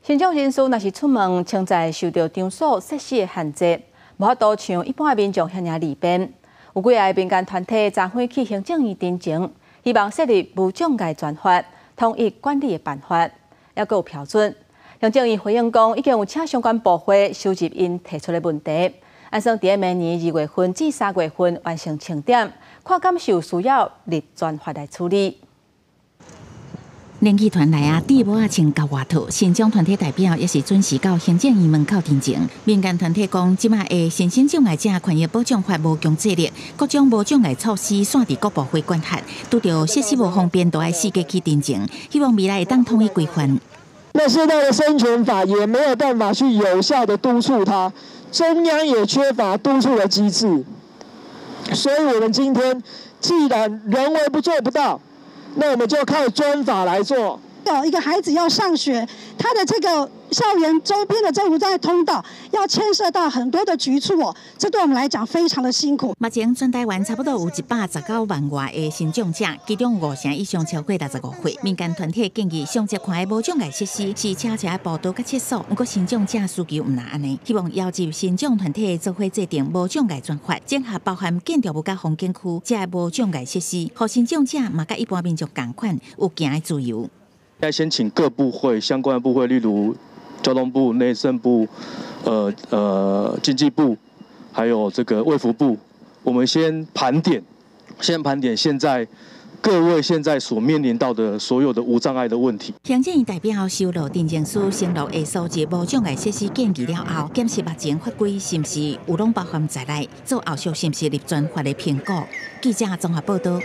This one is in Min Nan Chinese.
身障人士若是出門，潛在受著場所設施的限制，無法度像一般的民眾遐爾利便。有幾个民間團體昨昏去行政院陳情，希望設立無障礙專法，統一管理的辦法，猶閣有標準。行政院回應講，已經有請相關部會收集𪜶提出的問題，按算佇明年2月份至3月份完成清點，看敢是有需要立專法來處理。聯誼團來啊，戴帽仔穿厚外套，身障團體代表也是準時到行政院門口陳情。民間團體講，這擺的身心障礙者權益保障法無強制力，各種無障礙措施散佇各部會管轄，拄著設施無方便，都愛四界去陳情，希望未來會當統一規範。那現在的身權法也沒有辦法去有效的督促它，中央也缺乏督促的機制，所以我們今天既然人為不做不到，那我們就靠專法來做。有一個孩子要上學，他的這個校園周邊的這無障礙通道要牽涉到很多的局處哦，這對我們來講非常的辛苦。目前全台灣差不多有119萬外的身障者，其中五成以上超過65歲。民間團體建議上濟看的無障礙設施是車車步道佮廁所，毋過身障者需求毋若按呢，希望邀集身障團體做伙制定無障礙專法，整合包含建築物佮風景區這無障礙設施，予身障者嘛佮一般民眾仝款有行的自由。該先請各部會相關的部會，例如交通部、內政部、經濟部，還有這個衛福部，我們先盤點，先盤點現在各位現在所面臨到的所有的無障礙的問題。行政院代表收到陳情書，承諾會收集無障礙設施建議了後，檢視目前法規是毋是有攏包含在內，做後續是毋是立專法的評估。記者綜合報道。